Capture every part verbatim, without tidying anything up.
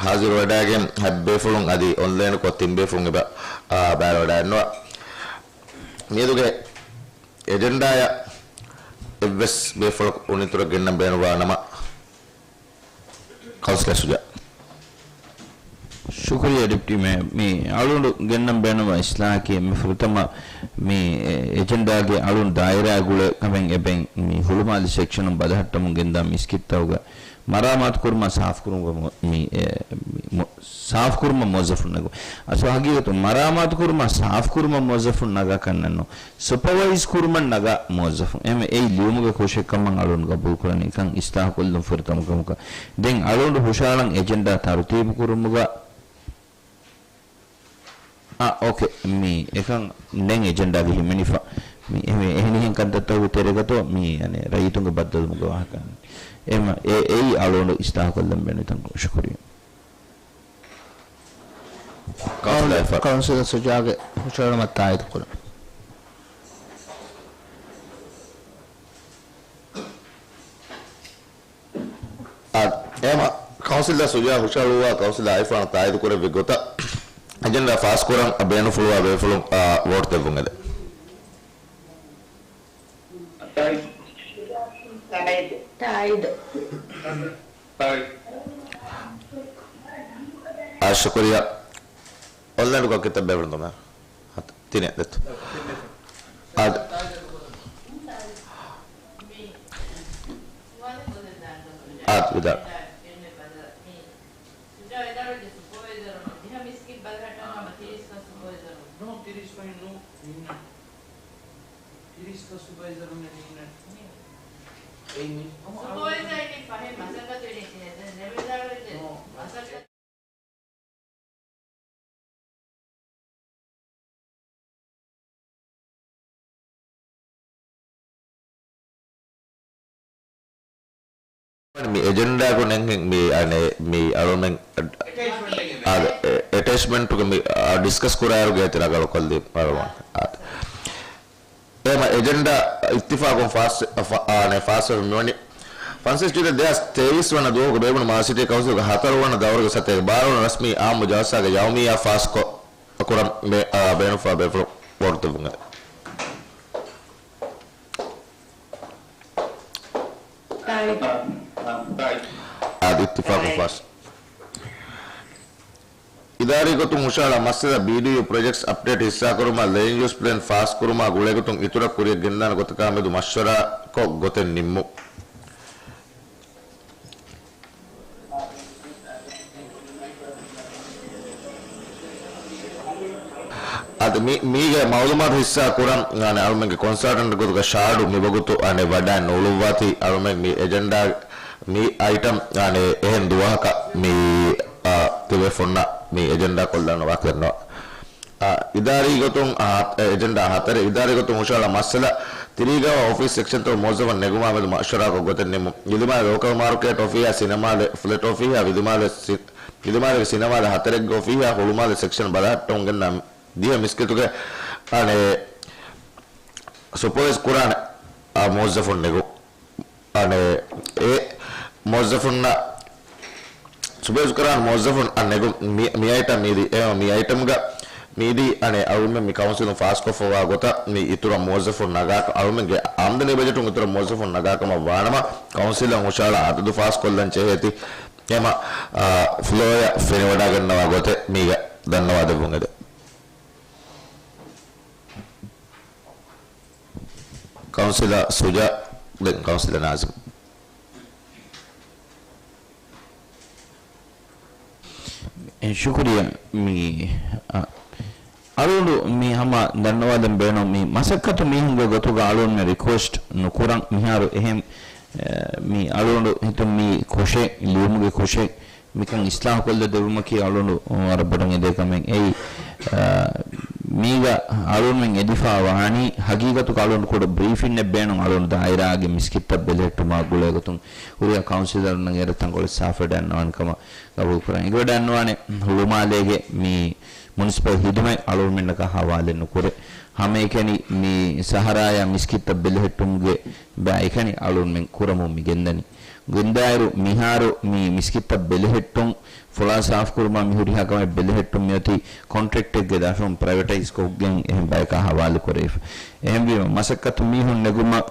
ހާޒިރުވެވަޑައިގެން ހަތް ބޭފުޅުން އަދި އޮންލައިންކޮށް ތިން ބޭފުޅުން އެބަ، އާ، ބައިވެވަޑައިގަންނަވާ. މިއަދުގެ އެޖެންޑާއަށް އެއްވެސް ބޭފުޅަކު އުނިތުރަށް ގެންނަން ބޭނުންވާ ނަމަ، ކައުންސިލަރ ޝުޖާ. ޝުކުރިއްޔާ ޑެޕްޔުޓީ މޭޔަރ. މި އަޅުގަނޑު ގެންނަން ބޭނުންވާ އިސްލާހަކީ މި ފުރަތަމަ މި އެ-، އެޖެންޑާގެ އަޅުން ދާއިރާ ގުޅޭ ކަމެއް އެބައިން މި ހުޅުމާލެ ސެކްޝަނުން ބަލަހައްޓަމުން ގެންދާ މިސްކިތްތަކުގަ މަރާމާތުކުރުމާ ސާފުކުރުމުގަ މު-، މި، އެ، މި މު-، ސާފުކުރުމަށް މުވައްޒަފުން ނަގު. އަސް ހަގީގަތު މަރާމާތުކުރުމާ ސާފުކުރުމަށް މުވައްޒަފުން ނަގާކަށް ނަންނު. ސުޕަވައިޒް ކުރުމަށް ނަގާ މުވައްޒަފުން. އެހެން އެއީ ލިޔުމުގެ ކުށެއްކަމަށް އަޅުން ގަބޫލުކުރަނީ ކަން އިސްލާހުކޮށްލުން ފުރަތަމަ ކަމަކަށް. ދެން އަޅުގަނޑު ހުށަހަޅަން އެޖެންޑާ ތަރުތީބު ކުރުމުގަ، އާ، އޯކޭ. މި އެކަން ދެން އެޖެންޑާގެ ހިމެނިފަ. މި އެހެ-، އެހެނިހެން ކަންތައްތަކުގެ ތެރޭގަތޯ މި އަނެ ރައްޔިތުންގެ ބައްދަލުވުމުގެ ވާހަކަ. އެމަ އެ-، އެއީ އަޅުގަނޑު އިސްލާހުކޮށްލަން ބޭނުން ތަންކޮޅު. ޝުކުރިއްޔާ. ކައުންސިލަރ ޝުޖާގެ ހުށަހެޅުމަށް ތާއީދު ކުރަން. އާ، އެހެމަ ކައުންސިލަރ ޝުޖާ ހުށަހަޅުއްވާ ކައުންސިލަރ އައިފާން ތާއީދު ކުރެއްވި ގޮތަށް އެޖެންޑާ ފާސްކުރަން ބޭނުންފުޅުވާ ބޭފުޅުން، އާ، ވޯޓް ދެއްވުން އެދެން. ތާއީދު. ތާއީދު. އާ، ޝުކުރިއްޔާ. އޮންލައިންގަ ކިތައް ބޭފުޅުން ދޮމެ؟ ހަތަ. ތިނެއް ދެތު. އާދެ. އާދެ، ވިދާޅު. ސުޕަވައިޒަރުން ނިންނަން. ސުޕަވައިޒަރުން ނިންނަން. އެއީ މި ހަމަ ސުޕަވައިޒަރ އެކި ފަހެ މަސައްކަތު އެނގޭ ތިނެ ދެން ދެމެދާރުވެ ނޯ. މަސައްކަތު. މި އެޖެންޑާގު ނެންހެން މި، އަނެ، މި އަޅުމެން އާދެ، އެ-، އެޓޭޗްމަންޓުގެ މި، އާ، ޑިސްކަސް ކުރާއިރުގެ ތި ރަނގަޅު ކޮށްލީ އަޅުމެން. އާދެ. އެހެމަ އެޖެންޑާ އިއްތިފާގުން ފާސް، ފާ-، އާނެ، ފާސްވެ މިވަނީ ފަންސަވީސް ޖުލައި ދެހާސް ތޭވީސް ވަނަ ދުވަހުގެ ބޭބުނު މާލެ ސިޓީ ކައުންސިލްގެ ހަތަރު ވަނަ ދައުރުގެ ސަތޭކަ ބާރަ ވަނަ ރަސްމީ އާއްމު ޖަލްސާގެ ޔައުމިއްޔާ ފާސްކޮށް ކުރަން ބޭ-، އާ، ބޭނުންފާ ބޭފުޅުން ވޯޓް ދެއްވުން އެދެން. އާދެ، އިއްތިފާގުން ފާސް. އިދާރީ ގޮތުން ހުށަހަޅާ މައްސަލަ ބީޑީޔޫ ޕްރޮޖެކްޓްސް އަޕްޑޭޓް ހިއްސާކުރުމަށް ލޭންޑް ޔޫސް ޕްލޭން ފާސްކުރުމާ ގުޅޭގޮތުން އިތުރަށް ކުރިއަށް ގެންދާނެ ގޮތަކާމެދު މަޝްވަރާކޮށް ގޮތެއް ނިންމުން. އަދި މި-، މީގެ މައުލޫމާތު ހިއްސާ ކުރަން، އަނެ، އަޅުމެންގެ ކޮންސަލްޓަންޓް ގޮތުގަ ޝާޑު މިވަގުތު، އަނެ، ވަޑައި ނޫޅުއްވާތީ، އަޅުމެން މި އެޖެންޑާ، މި އައިޓަމް، އަނެ، އެހެން ދުވަހަކަށް މި، އާ، ތިބޭފުންނަށް މި އެޖެންޑާ ކޮށްލަން ވާކަށް ނޯ. އާ، އިދާރީ ގޮތުން، އާ، އެޖެންޑާ ހަތަރެއް، އިދާރީ ގޮތުން ހުށަހަޅާ މައްސަލަ، ތިރީގަ އޮފީސް ސެކްޝަންތަކުގެ މުވައްޒަފުން ނެގުމާމެދު މަޝްވަރާކޮށް ގޮތެއް ނިންމުން. ނިލިމާލެ ލޯކަލް މާރުކޭޓް އޮފީހާ ސިނަމާލެ ފްލެޓް އޮފީހާ ވިލިމާލެ ސި-، ނިލިމާލެގެ ސިނަމާލެ ހަތަރެއްގެ އޮފީހާ ހުޅުމާލެ ސެކްޝަން ބަލަހައްޓަމުން ގެންނަ ދިހަ މިސްކިތުގެ، އަނެ، ސުޕަވައިޒް ކުރާނެ، އާ، މުވައްޒަފުން ނެގު. އަނެ، އެ މުވައްޒަފުންނަށް ސުޕަވައިޒް ކުރާނެ މުވައްޒަފުން އަން ނެގު މި-، މި އައިޓަމް މީދީ، އެ، މި އައިޓަމްގަ މީދީ، އަނެ، އަޅުމެން މި ކައުންސިލުން ފާސްކޮށްފަވާ ގޮތަށް މި އިތުރަށް މުވައްޒަފުން ނަގާ، އަޅުމެންގެ އާމްދަނީ ބަޖެޓުން އިތުރަށް މުވައްޒަފުން ނަގާކަމަށް ވާނަމަ، ކައުންސިލަށް ހުށަހަޅާ އަދަދު ފާސްކޮށްލަން ޖެހޭތީ، އެމަ، އާ، ފްލޯއަށް ފެނިވަޑައިގަންނަވާ ގޮތެއް މީގަ ދަންނަވާ ދެއްވުން އެދެން. ކައުންސިލަރ ސުޖާ، ދެން ކައުންސިލަރ ނާޒިމް. އެ، ޝުކުރިއްޔާ. މި، އަ، އަޅުގަނޑު މި ހަމަ ދަންނަވާދޭން ބޭނުން މި މަސައްކަތު މީހުންގެ ގޮތުގަ އަޅުގަނޑުމެން ރިކުއެސްޓް ނުކުރަން މިހާރު އެހެން، އެ، މި އަޅުގަނޑު ހިތުން މި ކުށެއް، ލިޔުމުގެ ކުށެއް، މިކަން އިސްލާހުކޮށްލަ ދެއްވުމަކީ އަޅުގަނޑު ވަރަށް ބޮޑަށް އެދޭ ކަމެއް. އެއީ، އާ، މީގަ އަޅުގަނޑުމެން އެދިފާ ވާނީ ހަގީގަތުގަ އަޅުގަނޑު ކުޑަ ބްރީފިންއެއް ބޭނުން އަޅުގަނޑު ދާއިރާގެ މިސްކިތްތައް ބެލެހެއްޓުމާ ގުޅޭގޮތުން ހުރިހާ ކައުންސިލަރުންނަށް އޭރަށް ތަންކޮޅެއް ސާފުވެވަޑައިގަންނަވާނެ ކަމަށް ގަބޫލުކުރަން. އެނގިވަޑައިގަންނަވާނެ ހުޅުމާލޭގެ މި މުނިސިޕަލް ހިދުމަތް އަޅުގަނޑުމެންނަކާ ހަވާލެއް ނުކުރޭ. ހަމައެކަނި މި ސަހަރާޔާ މިސްކިތްތައް ބެލެހެއްޓުމުގެ ބައި އެކަނި އަޅުގަނޑުމެން ކުރަމުން މި ގެންދަނީ. ގެންދާއިރު، މިހާރު މި މިސްކިތްތައް ބެލެހެއްޓުން، ފުޅާ ސާފުކުރުމާ މި ހުރިހާ ކަމެއް ބެލެހެއްޓުން މިއޮތީ ކޮންޓްރެކްޓެއްގެ ދަށުން ޕްރައިވެޓައިޒް ކޮށްގެން އެހެން ބަޔަކާ ހަވާލު ކުރެވިފަ. އެހެންވީމަ، މަސައްކަތު މީހުން ނެގުމަށް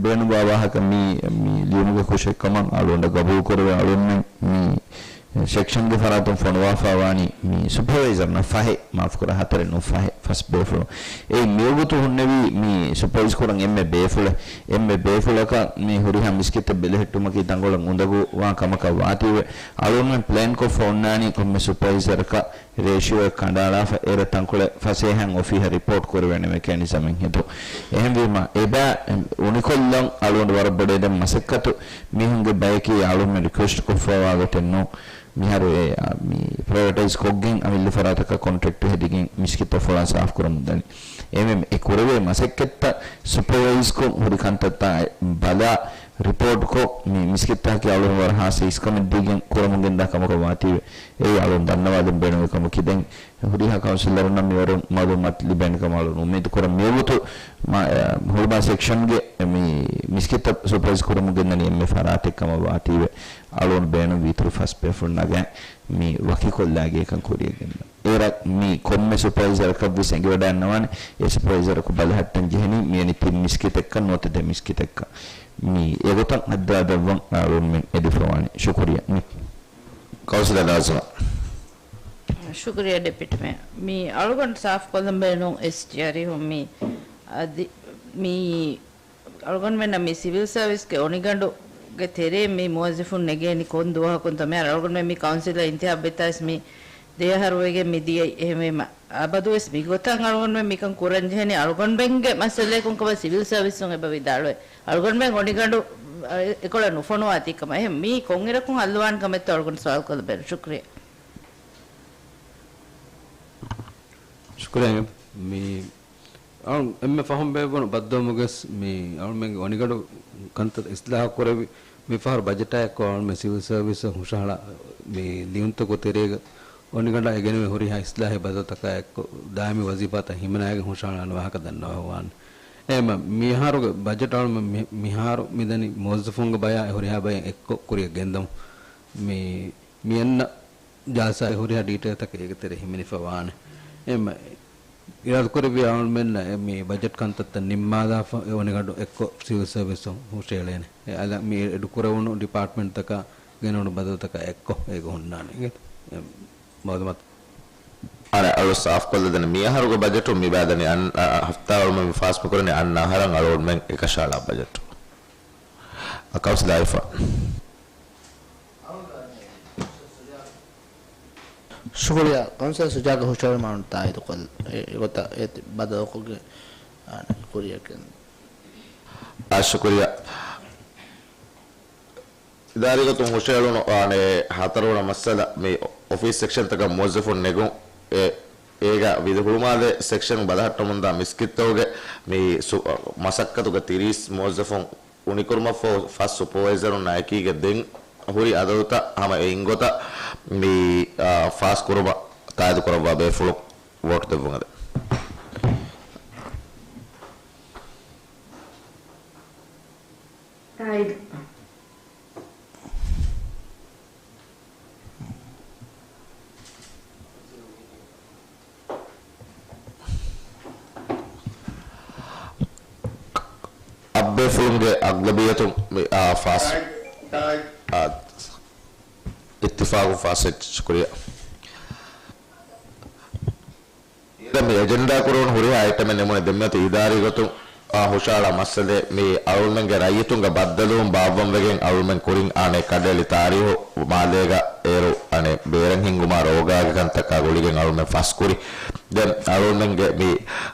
ބޭނުންވާ ވާހަކަ މި، މި ލިޔުމުގެ ކުށެއް ކަމަށް އަޅުގަނޑަށް ގަބޫލު ކުރެވޭ. އަޅުގަނޑުމެން މި ސެކްޝަންގެ ފަރާތުން ފޮނުވާފައިވާނީ މި ސުޕަވައިޒަރުންނަށް ފަހެއް، މާފުކުރާ، ހަތަރެއް ނޫން، ފަހެއް، ފަސް ބޭފުޅުން. އެއީ މިވަގުތު ހުންނެވީ މި ސުޕަވައިޒް ކުރަން އެންމެ ބޭފުޅެއް، އެންމެ ބޭފުޅަކަށް މި ހުރިހާ މިސްކިތެއް ބެލެހެއްޓުމަކީ ތަންކޮޅެއް އުނދަގޫވާ ކަމަކަށް ވާތީވެ. އަޅުގަނޑުމެން ޕްލޭންކޮށްފަ އޮންނާނީ ކޮންމެ ސުޕަވައިޒަރަކަށް ރޭޝިއޯއެއް ކަނޑައަޅާފަ، އޭރަށް ތަންކޮޅެއް ފަސޭހައިން އޮފީހަށް ރިޕޯޓް ކުރެވޭނެ މެކޭނިޒަމެއް ހިތު. އެހެންވީމަ، އެބަ އުނިކޮށްލަން އަޅުގަނޑު ވަރަށް ބޮޑަށް އެދެން މަސައްކަތު މީހުންގެ ބަޔަކީ އަޅުގަނޑުމެން ރިކުއެސްޓް ކޮށްފަވާ ގޮތެއް ނޫން. މިހާރު އެ، އާ، މި ޕްރައިވެޓައިޒް ކޮށްގެން އަމިއްލަ ފަރާތަކަށް ކޮންޓްރެކްޓް ހެދިގެން މިސްކިތްތައް ފޮޅާ ސާފުކުރަމުން ދަނީ. އެމެ އެ ކުރެވޭ މަސައްކަތްތައް ސުޕަވައިޒްކޮށް ހުރި ކަންތައްތައް ބަލާ ރިޕޯޓްކޮށް، މި މިސްކިތްތަކަކީ އަޅުގަނޑު ވަރަށް ހާއްސަ އިސްކަމެއް ދީގެން ކުރަމުން ގެންދާ ކަމަކަށް ވާތީވެ. އެއީ އަޅުން ދަންނަވާލަން ބޭނުމީ ކަމަކީ. ދެން ހުރިހާ ކައުންސިލަރުންނަށް މިވަރު މައުލޫމާތު ލިބޭނެ ކަމަށް އަޅުން އުއްމީދު ކުރަން. މިވަގުތު މަ-، އަ، ހުޅުމާ ސެކްޝަންގެ މި މިސްކިތަށް ސުޕަވައިޒް ކުރަމުން ގެންދަނީ އެންމެ ފަރާތެއް ކަމަށް ވާތީވެ. އަޅުން ބޭނުން ވީތުރު ފަސް ބޭފުޅުން ނަގަން މި ވަކިކޮށްލާގެ ކަން ކުރިއަށް ގެންދަން. އޭރަށް މި ކޮންމެ ސުޕަވައިޒަރަކަށްވެސް އެނގިވަޑައިގަންނަވާނެ، އެ ސުޕަވައިޒަރަކު ބަލަހައްޓަން ޖެހެނީ މިވެނި ތިން މިސްކިތެއްކަން ނުވަތަ ދެ މިސްކިތެއްކަން. މި އެގޮތަށް ހައްދާދައްވަން އަޅުންމެން އެދިފަވާނެ. ޝުކުރިއްޔާ. މި ކައުންސިލަރ ނާޒިމާ. ޝުކުރިއްޔާ ޑެޕިއުޓީ މޭޔަރ. މި އަޅުގަނޑު ސާފުކޮށްލަން ބޭނުން އެސްޖީއާރު މި އަދި މި އަޅުގަނޑުމެންނަށް މި ސިވިލް ސަރވިސްގެ އޮނިގަނޑުގެ ތެރޭ މި މުވައްޒަފުން ނެގޭނީ ކޮން ދުވަހަކުންތޯ؟ މިހާރު އަޅުގަނޑުމެން މި ކައުންސިލަށް އިންތިހާބުވެތާސް މި ދެއަހަރުވެގެން މި ދިޔައީ. އެހެންވީމަ، އަބަދުވެސް މިގޮތަށް އަޅުގަނޑުމެން މިކަން ކުރަންޖެހެނީ އަޅުގަނޑުމެންގެ މައްސަލައަކުން ކަމަށް ސިވިލް ސަރވިސުން އެބަ ވިދާޅުވޭ. އަޅުގަނޑުމެން އޮނިގަނޑު، އަ، އެކޮޅަށް ނުފޮނުވާތީ ކަމަށް. އެހެން މީ ކޮންއިރަކުން ހައްލުވާން ކަމެއްތޯ އަޅުގަނޑު ސުވާލު ކޮށްލަން ބޭނުން. ޝުކުރިއްޔާ. ޝުކުރިއްޔާ. މި އަޅު އެންމެ ފަހުން ބޭއްވުނު ބައްދަލުވުމުގެ މި އަޅުމެންގެ އޮނިގަނޑު ކަންތައް އިސްލާހު ކުރެވި، މި ފަހަރު ބަޖެޓާ އެއްކޮށް އަޅުމެން ސިވިލް ސަރވިސަށް ހުށަހަޅާ މި ލިޔުންތަކުގެ ތެރޭގަ އޮނިގަނޑާ އެ ގެނެވޭ ހުރިހާ އިސްލާހީ ބަދަލުތަކާ އެއްކޮށް، ދާއިމީ ވަޒީފާތައް ހިމަނައިގެން ހުށަހަޅާނެ ވާހަކަ ދަންނަވައިފަވާނެ. އެހެންމަ މިހާރުގެ ބަޖެޓް އަޅުމެން މި-، މިހާރު މިދަނީ މުވައްޒަފުންގެ ބަޔާ އެ ހުރިހާ ބައެއް އެއްކޮށް ކުރިއަށް ގެންދަމުން. މި، މި އަންނަ ޖަލްސާގެ ހުރިހާ ޑީޓެއިލްތަކެއް އޭގެ ތެރޭ ހިމެނިފަ ވާނެ. އެހެންމަ އިރާދަކުރެއްވިޔާ އަޅުމެންނަށް އެ މި ބަޖެޓް ކަންތައްތައް ނިންމާލާފަ އެ އޮނިގަނޑު އެއްކޮށް ސިވިލް ސަރވިސުން ހުށައެޅޭނެ. އެ އަލަށް މި އެޑުކުރެވުނު ޑިޕާޓްމަންޓްތަކާ ގެނެވުނު ބަދަލުތަކާ އެއްކޮށް އޭގަ ހުންނާނެ. އެ މައުލޫމާތު. އަނެއް އަޅު ސާފުކޮށްލަދެން މި އަހަރުގެ ބަޖެޓު މި ބާދަނީ އަން-، އަ، ހަފްތާ އަޅުމެން ފާސް މިކުރަނީ އަންނަ އަހަރަށް އަޅުގަނޑުމެން އެކަށައަޅާ ބަޖެޓު. އަ، ކައުންސިލަރ އައިފާ. ޝުކުރިއްޔާ. ކައުންސިލަރ ސުޖާގެ ހުށަހެޅުމާ ތާއީދުކޮށް، އެ، އެގޮތަށް އޭތި ބަދަލުކޮށްގެން، އާނ، ކުރިއަށް ގެން. އާ، ޝުކުރިއްޔާ. އިދާރީގޮތުން ހުށަހެޅުނު، އާނ، ހަތަރުވަނަ މައްސަލަ މި އޮފީސް ސެކްޝަންތަކަށް މުވައްޒަފުން ނެގުން، އެ، އޭގަ ވިދި ހުޅުމާލެ ސެކްޝަން ބަލަހައްޓަމުންދާ މިސްކިތްތަކުގެ މި ސު-، މަސައްކަތުގެ ތިރީސް މުވައްޒަފުން އުނިކުރުމަށްފަހު ފަސް ސުޕަވައިޒަރުންނާ އެކީގަ ދެން ހުރި އަދަދުތައް ހަމަ އެއިން ގޮތަށް މި، އާ، ފާސް ކުރުމަށް ތާއީދު ކުރައްވާ ބޭފުޅުން ވޯޓް ދެއްވުން އެދެން. ތާއީދު. އަށްބޭފުޅުންގެ އަޣްލަބިއްޔަތުން މި، އާ، ފާސް، އާ، އިއްތިފާގުން ފާސް ވެއްޖެ. ޝުކުރިއްޔާ. އިރަށް މި އެޖެންޑާ ކުރުން ހުރިހާ އައިޓަމެއް ނިމުނެ ދެންމެ އޮތީ އިދާރީ ގޮތުން އާ، ހުށަހަޅާ މައްސަލައެއް މި އަޅުމެންގެ ރައްޔިތުންގެ ބައްދަލުވުން ބާއްވަން ވެގެން އަޅުމެން ކުރިން އާނެ ކަނޑައެޅި ތާރީހު މާލޭގަ އޭރު އަނެއް ބޭރަށް ހިންގުމާ ރޯގާގެ ކަންތަކާ ގުޅިގެން އަޅުމެން ފަސްކުރި. ދެން އަޅުމެންގެ މި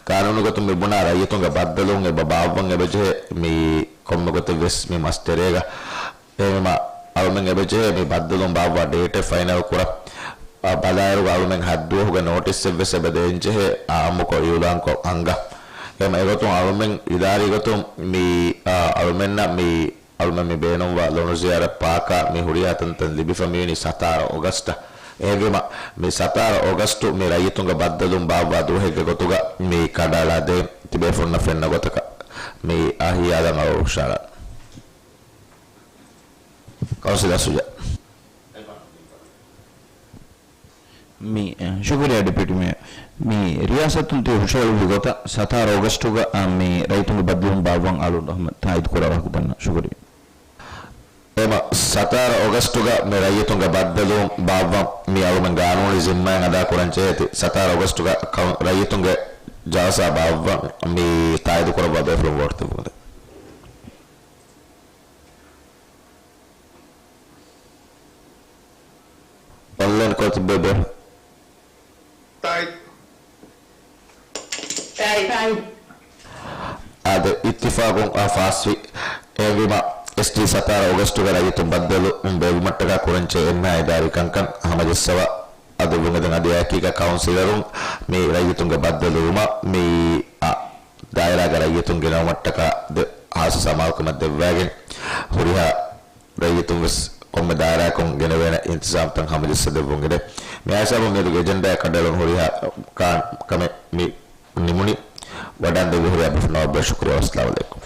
ޤާނޫނު ގޮތުން މި ބުނާ ރައްޔިތުންގެ ބައްދަލުވުން އެބަ ބާއްވަން އެބަޖެހޭ މި ކޮންމެ ގޮތެއް ވެސް މި މަސް ތެރޭގަ. އެހެންވީމަ، އަޅުމެން އެބަޖެހޭ މި ބައްދަލުވުން ބާއްވާ ޑޭޓެއް ފައިނަލް ކުރަން. އާ، ބަލާއިރުގަ އަޅުމެން ހަތްދުވަހުގެ ނޯޓިސްއެއް ވެސް އެބަ ދޭންޖެހޭ، އާ، އާއްމުކޮށް އިއުލާންކޮށް އަންގަ. އެހެންވީމަ، އެގޮތުން އަޅުމެން އިދާރީ ގޮތުން މި، އާ، އަޅުމެންނަށް މި، އަޅުމެން މި ބޭނުންވާ ލޮނުޒިޔާރަތް ޕާކާ މި ހުރިހާ ތަންތަން ލިބިފަ މިވަނީ ސަތާރަ އޮގަސްޓަށް. އެހެންވީމަ، މި ސަތާރަ އޮގަސްޓު މި ރައްޔިތުންގެ ބައްދަލުވުން ބާއްވާ ދުވަހެއްގެ ގޮތުގަ މި ކަނޑައަޅާދޭން ތިބޭފުޅުންނަށް ފެންނަ ގޮތަކަށް މި އަހިޔާލަން އަޅު ހުށަހަޅަން. ކައުންސިލަރ ސުޖާ. މި، އެ، ޝުކުރިއްޔާ ޑެޕިއުޓީ މޭޔަރ. މި ރިޔާސަތުން ތި ހުށަހެޅުއްވި ގޮތަށް ސަތާރަ އޮގަސްޓުގަ، އާ، މި ރައްޔިތުންގެ ބައްދަލުވުން ބާއްވަން އަޅުގަނޑު އަހައްމަ ތާއީދު ކުރާ ވާހަކަ ދަންނަ. ޝުކުރިއްޔާ. އެމަ ސަތާރަ އޮގަސްޓުގަ މި ރައްޔިތުންގެ ބައްދަލުވުން ބާއްވަން މި އަޅުމެން ގާނޫނީ ޒިންމާއެއް އަދާ ކުރަން ޖެހޭތީ. ސަތާރަ އޮގަސްޓުގަ ކައު-، ރައްޔިތުންގެ ޖަލްސާ ބާއްވަން މި ތާއީދު ކުރައްވާ ބޭފުޅުން ވޯޓް ދެއްވުން. އޮންލައިން ކޮށް ތިއްބެވި ބޭފުޅުން. ތާއީދު. ތާއީދު. އާދެ، އިއްތިފާގުން އާ ފާސްވި. އެހެންވީމަ، އެސްޑީ ސަތާރަ އޮގަސްޓުގަ ރައްޔިތުން ބައްދަލުވުން ބޭއްވުމަށްޓަކާ ކުރަންޖެހޭ އެންމެހާ އިދާރީ ކަންކަން ހަމަޖައްސަވާ އަދި ވުން އެދެން އަދި އެއާއެކީގަ ކައުންސިލަރުން މި ރައްޔިތުންގެ ބައްދަލުވުމަށް މި އާ ދާއިރާގެ ރައްޔިތުން ގެނައުމަށްޓަކާ ދެ ހާއްސަ ސަމާލުކަމެއް ދެއްވައިގެން ހުރިހާ ރައްޔިތުން ވެސް ކޮންމެ ދާއިރާއަކުން ގެނެވޭނެ އިންތިޒާމްތައް ހަމަޖައްސަ ދެއްވުން އެދެން. މި ހިސާބުން މިއަދުގެ އެޖެންޑާއަށް ކަނޑައެޅުން ހުރިހާ ކާ-، ކަމެއް މި ނިމުނީ. ވަޑާން ދެއްވި ހުރިހާ ބޭފުޅުންނަށް ވަރަށް ބޮޑަށް ޝުކުރިއްޔާ. އައްސަލާމް އަލައިކުމް.